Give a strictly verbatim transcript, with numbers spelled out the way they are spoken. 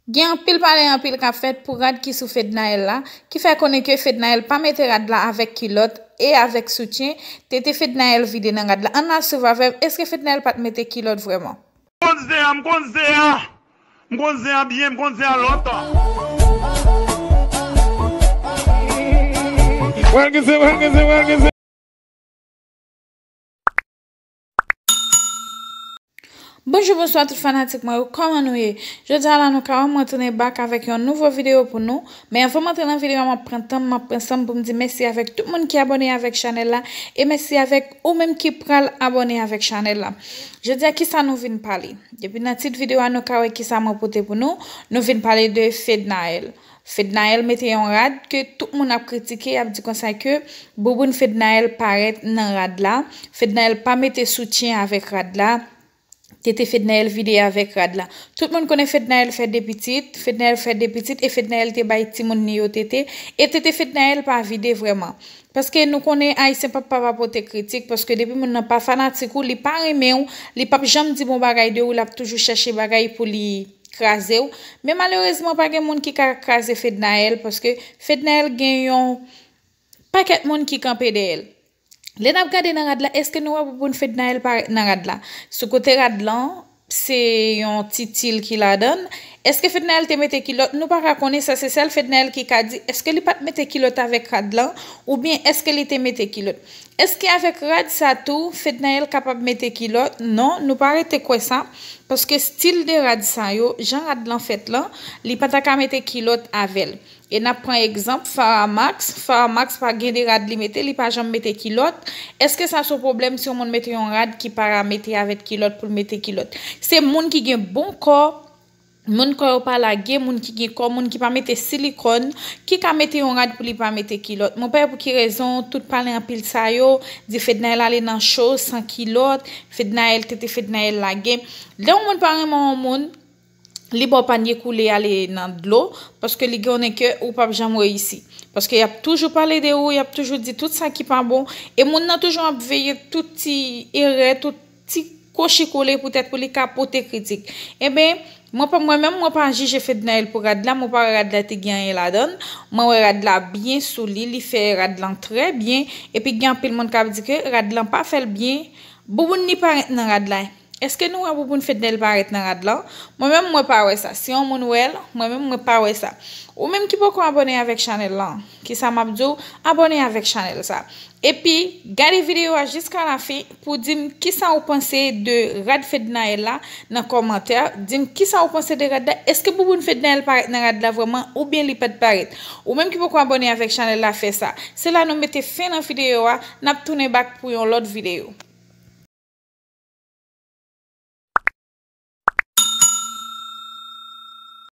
Gen anpil pale, anpil k ap fèt pou rad ki sou Fednaelle la, ki fè konnen ke Fednaelle pa mete rad la avèk kilòt e avèk soutyen. Tete Fednaelle vide nan rad la. Ann al swiv avè m. Èske Fednaelle pa t mete kilòt vrèman? M konn zen an, m konn zen an. M konn zen an byen, m konn zen an lontan. Wèl gen zen, wèl gen zen, wèl gen zen. Bonjou, bonswa tout fanatik mwen yo, kòman nou ye? Jodi a la nou ka wè mwen tounen back avèk yon nouvo videyo pou nou. Men anvan m antre nan videyo a, m ap pran tan m, m ap pran san m pou m di mèsi avèk tout moun ki abòne avèk chanèl la. E mèsi avèk ou menm ki pral abòne avèk chanèl la. Jodi a, kisa nou vin pale? Depi nan tit videyo a, nou ka wè kisa mwen pote pou nou. Nou vin pale de Fednaelle. Fednaelle mete yon rad ke tout moun ap kritike, y ap di konsa ke bouboun Fednaelle parèt nan rad la. Fednaelle pa mete soutyen avèk rad la. Tete Fednaelle vide avèk rad la. Tout moun konnen Fednaelle fè de pitit, Fednaelle fè de pitit e Fednaelle te bay timoun li yo tete. E tete Fednaelle pa vide vrèman. Paske nou konnen Ayisyen p ap pa pote kritik, paske depi moun nan pa fanatik ou, li pa renmen w, li p ap janm di bon bagay de ou, l ap toujou chèche bagay pou li kraze w. Men malerezman, pa gen moun ki ka kraze Fednaelle, paske Fednaelle gen yon pakèt moun ki kanpe dèyè l. Lè n ap gade nan rad la, èske nou wè bouboun Fednaelle parèt nan rad la? Sou kote rad lan, se yon ti til ki ladan l. Èske Fednaelle te mete kilòt? Nou pa ka konnen sa, se sèl Fednaelle ki ka di èske li pa t mete kilòt avèk rad lan, oubyen èske li te mete kilòt. Èske avèk rad sa tou, Fednaelle kapab mete kilòt? Non, nou pa rete kwè sa, paske stil de rad sa yo, jan rad lan fèt lan, li pa ta ka mete kilòt avè l. E n ap pran egzanp Farah Max. Farah Max pa gen de rad li mete, li pa janm mete kilòt. Èske sa se yon pwoblèm si yon moun mete yon rad ki pa mete avèk kilòt pou l mete kilòt? Se moun ki gen bon kò, moun kò yo pa lage, moun ki gen kò, moun ki pa mete silikòn, ki ka mete yon rad pou li pa mete kilòt. Mwen pa wè pou ki rezon tout pale anpil sa yo, di Fednaelle ale nan cho san kilòt, Fednaelle tete, Fednaelle lage. Lè yon moun pa renmen yon moun, li ba w panye koule ale nan dlo, paske li konnen ke ou p ap janm reyisi. Paske y ap toujou pale de ou, y ap toujou di tout sa ki pa bon, e moun nan toujou ap veye tout ti erè, tout ti kochikole poutèt pou li ka pote kritik. Enben, mwen pa, mwen menm, mwen pa jije Fednaelle pou rad la, mwen pa wè rad la te gen anyen ladan l. Mwen wè rad la byen sou li, li fè rad lan trè byen, epi gen anpil moun k ap di ke rad lan pa fè l byen. Bouboun li parèt nan rad la. Èske nou wè bouboun Fednaelle parèt nan rad lan? Mwen menm, mwen pa wè sa. Si yon moun wè l, mwen menm, mwen pa wè sa. Ou menm ki poko abòne avèk chanèl lan, kisa m ap di w? Abòne avèk chanèl sa. Epi, gade videyo a jiska lafen pou di m kisa ou panse de rad Fednaelle la nan kòmantè. Di m kisa ou panse de rad la. Èske bouboun Fednaelle parèt nan rad la vrèman oubyen li pa t parèt? Ou menm ki poko abòne avèk chanèl la, fè sa. Se la nou mete fen nan videyo a. N ap tounen back pou yon lòt videyo.